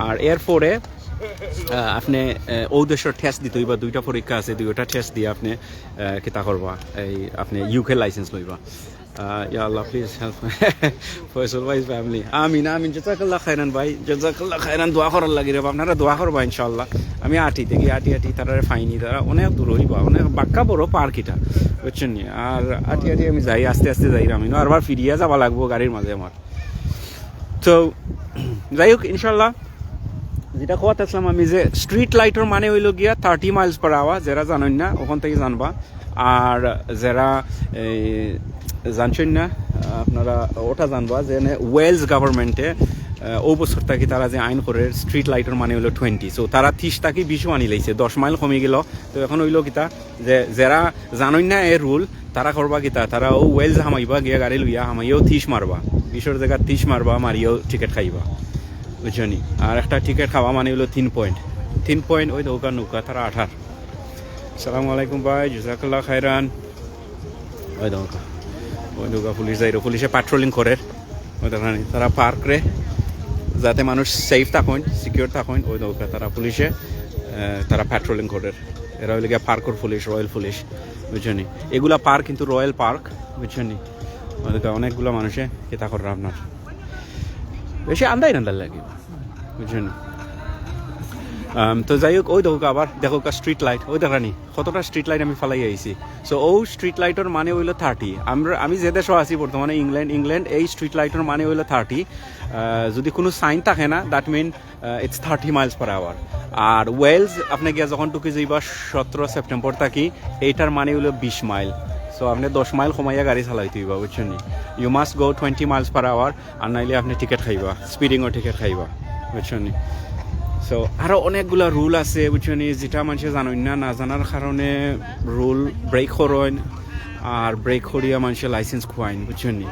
আর এরপরে আহ, আপনে আহ, ও দেশর টেস্ট দিতে অইবা, দুইটা পরীক্ষা আছে, দুইটা টেস্ট দিয়া আপনে আহ, কিতা করবা, এই আপনে ইউকে লাইসেন্স লইবা। আহ, ইয়া আল্লাহ, please help ফয়সল ভাইস ফ্যামিলি। আমিন, আমিন। জাজাকাল্লাহ খাইরান ভাই, জাজাকাল্লাহ খাইরান। দোয়া করার লাগি রে, আপনারা দোয়া করবা ইনশাআল্লাহ। আমি আটি দেখি, আটি আটি তারারে পাইনি, তারা অনেক দূর অইবা, অনেক বাক্কা বড় পার্ক ইটা, বুঝছইন নি? আর আটি আটি আমি যাই, আস্তে আস্তে যাইরাম, ইনো আরবার ফিরিয়া যাওয়া লাগবো গাড়ির মাঝে আমার। তো যাই হোক, ইনশাআল্লাহ, যেটা কথা আসলাম আমি, যে স্ট্রিট লাইটর মানে অইলো গিয়া থার্টি মাইলস পার আওয়ার, যেরা জানইন না, ওখান থাকি জানবা। আর যেরা এই, জানছইন না, আপনারা ওটা জানবা যে এনে ওয়েলস গভর্নমেন্টে ও বছর থাকি তারা যে আইন করের, স্ট্রিট লাইটর মানে অইলো টোয়েন্টি। সো তারা তিরিশ থাকি বিশও আনি লাইছে, দশ মাইল কমি গেল। তো এখন অইলো কিতা, যে যেরা জানইন না এ রুল, তারা করবা কিতা, তারা ও ওয়েলস হামাইবা, গিয়া গাড়ি লইয়া হামাইয়াও তিরিশ মারবা, বিশর জাগাত তিরিশ মারবা, মারিয়াও টিকিট খাইবা, বুঝছো নি? আর একটা টিকিট খাওয়া মানে অইলো তিন পয়েন্ট, তিন পয়েন্ট। ওই দেখউক্কা নৌকা, তারা আঠার। আসসালামু আলাইকুম ভাই, জাজাকাল্লাহ খাইরান। ওই দেখউক্কা, ওই দেখউক্কা পুলিশ যাইরো, পুলিশে প্যাট্রোলিং করের। ওই দেখউক্কা, তারা পার্ক রে, যাতে মানুষ সেফ থাকইন, সিকিউর থাকইন। ওই দেখউক্কা, তারা পুলিশে, আহ, তারা প্যাট্রোলিং করের। এরা অইলো গিয়া পার্কর পুলিশ, রয়্যাল পুলিশ, বুঝছো নি? এগুলা পার্ক কিন্তু রয়্যাল পার্ক, বুঝছো নি? ওই দেখউক্কা, অনেকগুলা মানুষে কিতা করের আপনার, বেশি আন্দাইর আন্দাইর লাগে, বুঝছো নি? আম, তো যাই হোক, ওই দেখউক্কা আবার, দেখউক্কা স্ট্রিট লাইট, ওই দেখরানি, কতটা স্ট্রিট লাইট আমি ফালাই আইছি। সো ও স্ট্রিট লাইটর মানে অইলো থার্টি। আমরা, আমি যে দেশো আছি বর্তমানে, ইংল্যান্ড, ইংল্যান্ড এই স্ট্রিট লাইটর মানে অইলো থার্টি। আহ, যদি কুনু সাইন থাকে না, that mean it's thirty miles per hour। আর ওয়েলস আপনে গিয়া যখন ঢুকি যাইবা সতেরো সেপ্টেম্বর থাকি, এইটার মানে অইলো বিশ মাইল। সো আপনে দশ মাইল কমাইয়া গাড়ি চালাইতে অইবা, বুঝছো নি? You must go twenty miles per hour, আর নাইলে আপনে টিকিট খাইবা, স্পিডিংও টিকিট খাইবা, বুঝছো নি? সো আরো অনেকগুলা রুল আছে, বুঝছো নি, যেটা মানষে জানইন না, না জানার কারণে রুল ব্রেক করইন, আর ব্রেক করিয়া মানষে লাইসেন্স খুয়াইন, বুঝছো নি?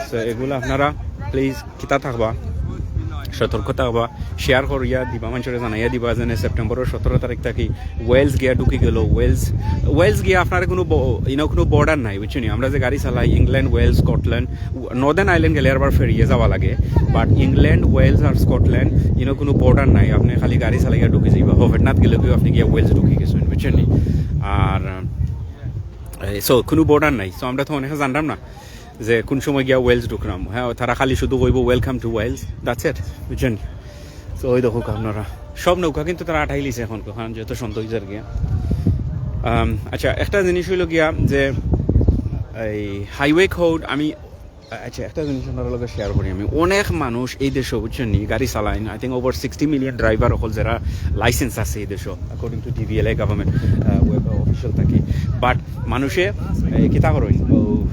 সো এগুলা আপনারা প্লিজ কিতা থাকবা, সতর্কতা বা শেয়ার করিয়া দিবা, মানষরে জানাইয়া দিবা যেন সেপ্টেম্বরর সতেরো তারিখ থাকি ওয়েলস গিয়া ঢুকি গেল। ওয়েলস, ওয়েলস গিয়া আপনার কোনো ব-, ইনো কোনো বর্ডার নাই, বুঝছো নি? আমরা যে গাড়ি চালাই, England, Wales, Scotland, Northern Ireland গেলে আবার ফেরিয়ে যাওয়া লাগে, বাট ইংল্যান্ড, ওয়েলস আর স্কটল্যান্ড, ইনো কোনো বর্ডার নাই। আপনি খালি গাড়ি চালাইয়া ঢুকি যাইবা, হফেটনাত গেলে গিয়ে আপনি গিয়া ওয়েলস ঢুকি গেছেন, বুঝছো নি? আর সো কোনো বর্ডার নাই। সো আমরা তো অনেকে জানতাম না যে কোন সময় গিয়া ওয়েলস ঢুকলাম। হ্যাঁ, তারা খালি শুধু কইব, "Welcome to Wales", that's it, বুঝছেন? তো ওই দেখো আপনারা, সব নৌকা কিন্তু তারা আটাই লিছে এখন, কারণ যত সন্দেহ হয়ে যার গিয়া। আম, আচ্ছা, একটা জিনিস হইল গিয়া যে এই হাইওয়ে কোড, আমি, আচ্ছা, একটা জিনিস আপনার লগে শেয়ার করি। আমি অনেক মানুষ এই দেশে, বুঝছেন নি, গাড়ি চালাইন। I think over sixty million driver অকল যারা লাইসেন্স আছে এই দেশে, according to ডিভিএলএ গভর্নমেন্ট ওয়েব অফিসিয়াল থাকি। বাট মানুষে এই কিতা করইন, ও,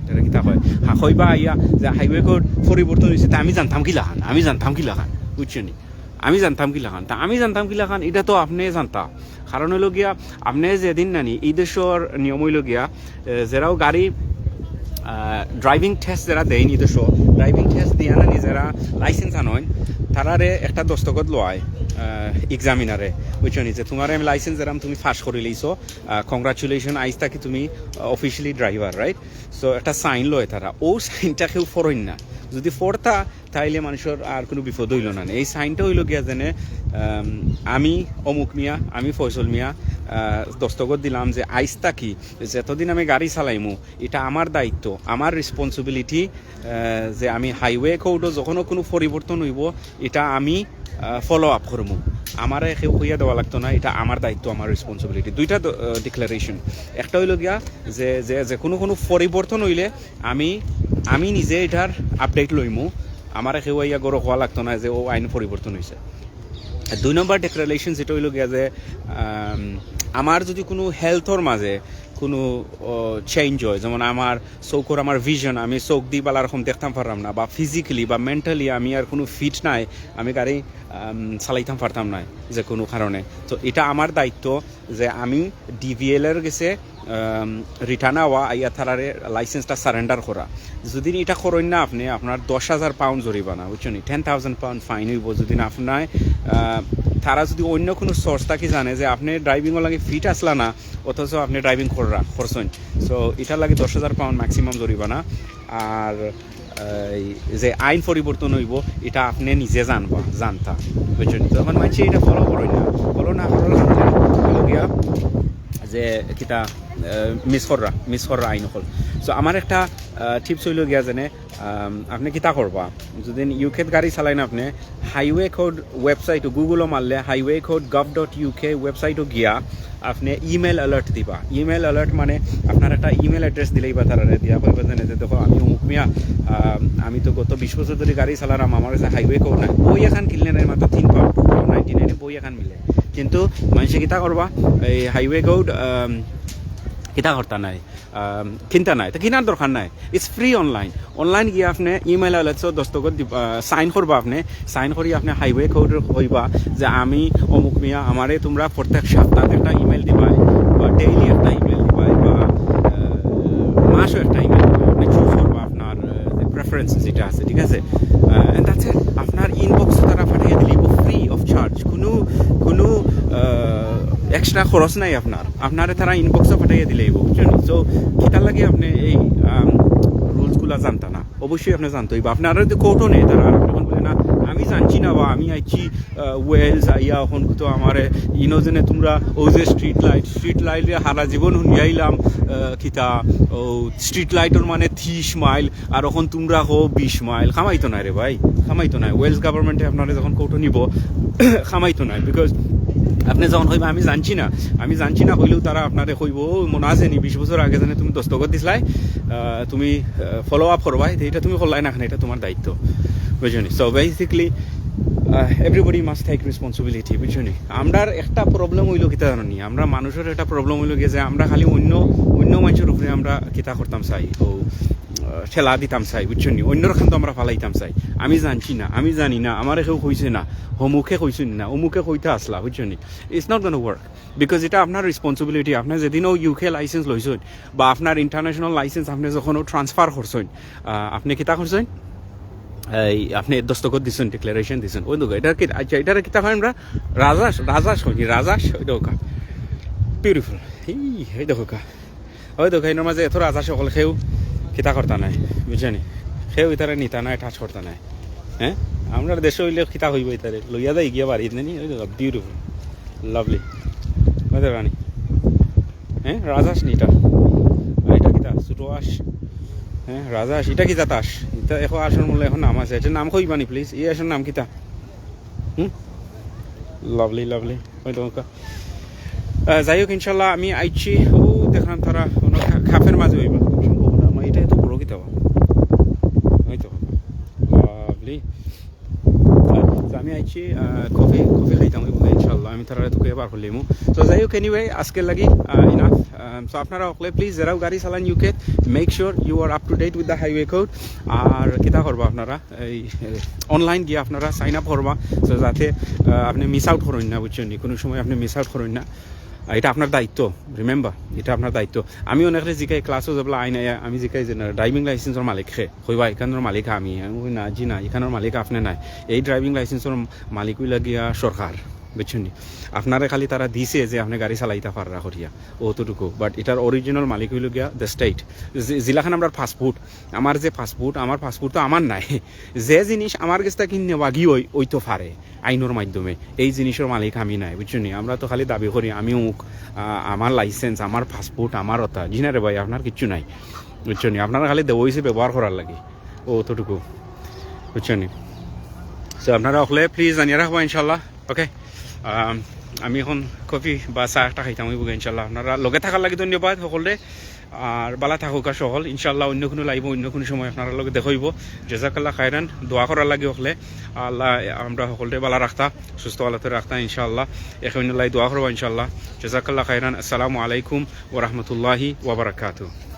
এটা কিতা হয়, হ্যাঁ, কইবা আইয়া যে হাইওয়ে কোড পরিবর্তন হয়েছে, তা আমি জানতাম কি লাখান, আমি জানতাম কি লাখান, বুঝছো নি? আমি জানতাম কি লাখান, তা আমি জানতাম কি লাখান, এটা তো আপনি জানতা। কারণ হইল গিয়া, আপনি যেদিন নানি এই দেশর নিয়ম হইল গিয়া, এ, যারাও গাড়ি ড্রাইভিং টেস্ট যারা দেয় নি দেশো, ড্রাইভিং টেস্ট দিয়া নানি যারা লাইসেন্স আনইন, তারারে একটা দস্তখত লয় এক্সামিনারে, বুঝছো নি? যে তোমার আমি লাইসেন্স যেরাম তুমি পাস করি লইছো, কংগ্রাচুলেশন, আইজ থাকি তুমি অফিসিয়ালি ড্রাইভার, রাইট? সো একটা সাইন লয় তারা, ও সাইনটা কেউ ফরইন না। যদি ফরতা, তাইলে মানুষের আর কোনো বিপদ হইল না। এই সাইনটা হইল গিয়া যেনে, আম, আমি অমুক মিয়া, আমি ফয়সল মিয়া, আহ, দস্তখত দিলাম যে আইজ থাকি যতদিন আমি গাড়ি চালাইমু, এটা আমার দায়িত্ব, আমার রেসপন্সিবিলিটি, যে আমি হাইওয়ে কোডও যখনও কোনো পরিবর্তন হইব, এটা আমি ফলো আপ করমু। আমারে কেউ কইয়া দেওয়া লাগতো না, এটা আমার দায়িত্ব, আমার রেসপন্সিবিলিটি। দুইটা ডিক্লারেশন, একটা হইল গিয়া যে, যে, যে কোনো, কোনো পরিবর্তন হইলে আমি, আমি নিজে এটার আপডেট লইমু, আমারে কেউ আইয়া গরো কওয়া লাগতো না যে ও আইন পরিবর্তন হয়েছে। আর দুই নম্বর ডিক্লারেশন যেটা হইল গিয়া যে, আম, আমার যদি কোনো হেলথর মাঝে কোনো চেঞ্জ হয়, যেমন আমার চোখর, আমার ভিশন, আমি চোখ দি বালা রকম দেখতাম পারলাম না, বা ফিজিক্যালি বা মেন্টালি আমি আর কোনো ফিট নাই, আমি গাড়ি আম, চালাইতাম পারতাম না যে কোনো কারণে, তো এটা আমার দায়িত্ব যে আমি ডিভিএলএর গেছে রিটার্ন আওয়া, আইয়া তারারে লাইসেন্সটা সারেন্ডার করা। যদি এটা করইন না আপনি, আপনার দশ হাজার পাউন্ড জরিমানা, বুঝছো নি? টেন থাউজেন্ড পাউন্ড ফাইন হইব। যদি না আপনার, আহ, তারা যদি অন্য কোনো সোর্স থাকি জানে যে আপনি ড্রাইভিংও লাগে ফিট আসলা না, অথচ আপনি ড্রাইভিং কররা, করছেন, সো এটার লাগে দশ হাজার পাউন্ড ম্যাক্সিমাম জরিমানা। আর এই যে আইন পরিবর্তন হইব, এটা আপনি নিজে জানবা, জানতা, বুঝছেন? তখন মানুষে এটা ফলো করইন না, ফলো না করার কারণে হইল গিয়া যে কিতা মিস কররা, মিস কররা আইন অকল। সো আমার একটা টিপস হইল গিয়া যেনে, আম, আপনি কিতা করবা, যদি ইউকেত গাড়ি চালাইন আপনি, হাইওয়ে কোড ওয়েবসাইটও, গুগলও মারলে highway code gov dot UK ওয়েবসাইটও গিয়া আপনি ইমেল অ্যালার্ট দিবা। ইমেল অ্যালার্ট মানে আপনার একটা ইমেল অ্যাড্রেস দিলেই বা তারারে দিয়া কইবা যেনে যে, "দেখো, আমি অমুক মিয়া, আম, আমি তো গত বিশ বছর ধরে গাড়ি চালারাম, আমার কাছে হাইওয়ে কোড নাই।" বই এখন কিনলে নাই মাত্র তিন পাউন্ড, টু পাউন্ড নাইনটি নাইনে বই এখন মিলে। কিন্তু মানুষে কিতা করবা, এই হাইওয়ে কোড, আম, কিতা করতা নাই, আম, কিনতা নাই, তো কিনার দরকার নাই। It's free online. অনলাইন গিয়া আপনি ইমেল আলাদা দস্তখত দিব, আহ, সাইন করবা আপনি। সাইন করি আপনি হাইওয়ে কোড কইবা যে, "আমি অমুক মিয়া, আমারে তোমরা প্রত্যেক সপ্তাহে একটা ইমেল দিবাই বা ডেইলি একটা ইমেল দিবাই বা, আহ, মাসও একটা ইমেল দিবাই।" আপনি চুজ করবা আপনার, আহ, যে প্রেফারেন্স যেটা আছে, ঠিক আছে? আহ, and that's it। আপনার ইনবক্স তারা পাঠিয়ে দিলে ফ্রি অফ চার্জ, কোনো, কোনো, আহ, এক্সট্রা খরচ নাই আপনার। আপনারে তারা ইনবক্সও পাঠাইয়া দিলে অইব, বুঝছেন? সো কিতার লাগি আপনি এই, আম, রুলসগুলা জানতা না? অবশ্যই আপনি জানতে হইব। আপনারা যদি কোর্টও নেই, তারা যখন বলে, "না, আমি জানছি না, বা আমি আইছি, আহ, ওয়েলস আইয়া এখন তো আমারে ইনো যেনে তোমরা ও যে স্ট্রিট লাইট, স্ট্রিট লাইটে হারা জীবন হুনিয়াইলাম, আহ, কিতা ও স্ট্রিট লাইটর মানে ত্রিশ মাইল, আর এখন তোমরা কও বিশ মাইল।" কামাইতো নাই রে ভাই, কামাইতো নাই। ওয়েলস গভর্নমেন্টে আপনারা যখন কোর্টও নিব, কামাইতো নাই, বিকজ আপনি যখন কইবা, "আমি জানছি না, আমি জানছি না," কইলেও তারা আপনারে কইব, "ও, মনে আছে নি, বিশ বছর আগে জানে তুমি দস্তখত দিছলাই, আহ, তুমি, আহ, ফলো আপ করবাই, তো এটা তুমি করলাই না, এটা তোমার দায়িত্ব।" বুঝছো নি? সো বেসিক্যালি, আহ, everybody must take responsibility, বুঝছো নি? আমরার একটা প্রবলেম হইল কিতা জানো নি? আমরা মানুষের একটা প্রবলেম হইল কি যে আমরা খালি অন্য, অন্য মানুষের উপরে আমরা কিতা করতাম চাই, ও, আহ, ঠেলা দিতাম চাই, বুঝছো নি? অন্যর খান তো আমরা ফালাইতাম চাই। "আমি জানছি না, আমি জানি না, আমারে কেউ কইছে না, হমুকে কইছে না, অমুকে কইতা আসলা", বুঝছো নি? It's not gonna work, because এটা আপনার রেসপন্সিবিলিটি। আপনি যেদিনও ইউকে লাইসেন্স লইছেন বা আপনার ইন্টারন্যাশনাল লাইসেন্স আপনি যখনও ট্রান্সফার করছেন, আহ, আপনি কিতা করছেন? এই আপনে দস্তখত দিছইন, ডিক্লারেশন দিছইন, ওই দেখো, ইটা কিতা? আচ্ছা, ইটারে কিতা কই আমরা? রাজাস, রাজাস কই নি? রাজাস, ওই দেখো কা। বিউটিফুল। এই, ওই দেখো কা। ওই দেখো, এনর মাঝে এত রাজাস অকল, কেউ কিতা করতা নায়, বুঝছইন নি? কেউ ইতারে নিতা নায়, টাচ করতা নায়। হ্যাঁ, আমরার দেশো অইলে কিতা অইবো, ইতারে লইয়া যাইগিয়া বাড়িত নি, ওই দেখো, বিউটিফুল, লাভলি। ওই দেখো রানী। হ্যাঁ, রাজাস নি ইটা? আর ইটা কিতা? ছোট আস। হ্যাঁ, রাজাস। ইটা কিতা আস? ইটা এখন আসল মূল্য এখন নাম আছে। ইটার নাম কইবা নি, প্লিজ? ই আসল নাম কিতা? হুম? Lovely, lovely. ওই দেখো কা। আহ, যাই হোক, ইনশাল্লাহ আমি আইছি। ও দেখলাম তারা অনো খা-, খাপের মাঝে অইবা। সম্ভব না, আমার ইটা এত বড় কিতা বা? ওই তো। লাভলি। তো আমি আইছি, আহ, কফি, কফি খাইতাম অইবো, ইনশাল্লাহ। আমি তারারে তুকাইয়া বার করিলিমু। তো যাই হোক, anyway, আজকের লাগি, আহ, enough। আহ, so আপনারা অকলে please, যেরাও গাড়ি চালাইন UK, make sure you are up to date with the highway code। আর কিতা করবা আপনারা, এই, এ, online গিয়া আপনারা সাইন আপ করবা, so যাতে, আহ, আপনে মিস আউট করইন না, বুঝছইন নি? কুনু সময় আপনে মিস আউট করইন না। আর ইটা আপনার দায়িত্ব, রিমেম্বার, ইটা আপনার দায়িত্ব। আমি অনেকরে জিকাই, ক্লাসো যেবলা আইন আইয়া, আমি জিকাই যে, না, ড্রাইভিং লাইসেন্সর মালিক কে? কইবা, "ইখানর মালিক আমি।" আমি কই, "না জি না, ইখানর মালিক আপনে নায়। এই ড্রাইভিং লাইসেন্সর মালিক অইলা গিয়া সরকার, বুঝছইন নি? আপনারে খালি তারা দিছে যে আপনে গাড়ি চালাইতা পাররা করিয়া, অতটুকু। But ইটার অরিজিনাল মালিক অইলো গিয়া the state। যে, যেলাখান আমরার পাসপোর্ট, আমার যে পাসপোর্ট, আমার পাসপোর্ট তো আমার নায়। যে জিনিস আমার গেছ থাকি নেওয়াগি অয়, অইতো পারে আইনর মাধ্যমে, এই জিনিসর মালিক আমি নায়, বুঝছইন নি? আমরা তো খালি দাবি করি, আমি অমুক, আহ, আমার লাইসেন্স, আমার পাসপোর্ট, আমার অতা। জি না রে ভাই, আপনার কিচ্ছু নাই, বুঝছইন নি? আপনারা খালি দেওয়া অইছে ব্যবহার করার লাগি, অতটুকু, বুঝছইন নি? So আপনারা অকলে please জানিয়া রাখবা, ইনশাল্লাহ। OK, আম, আমি এখন কফি বা চা একটা খাইতাম অইবো, ইনশাল্লাহ। আপনারা লগে থাকার লাগি ধন্যবাদ হকলরে। আর বালা থাকউক্কা হকল, ইনশাল্লাহ অইন্য কুনু লাইভো অইন্য কুনু সময় আপনারার লগে দেখা অইবো। জাজাকাল্লাহ খাইরান, দোয়া করার লাগি হকলে। আল্লাহ আমরা হকলরে বালা রাখতা, সুস্থ হালতে রাখতা, ইনশাল্লাহ। একে অইন্যর লাগি দোয়া করবা, ইনশাল্লাহ। জাজাকাল্লাহ খাইরান। আসসালামু আলাইকুম ওয়া রাহমাতুল্লাহি ওয়া বারাকাতুহু।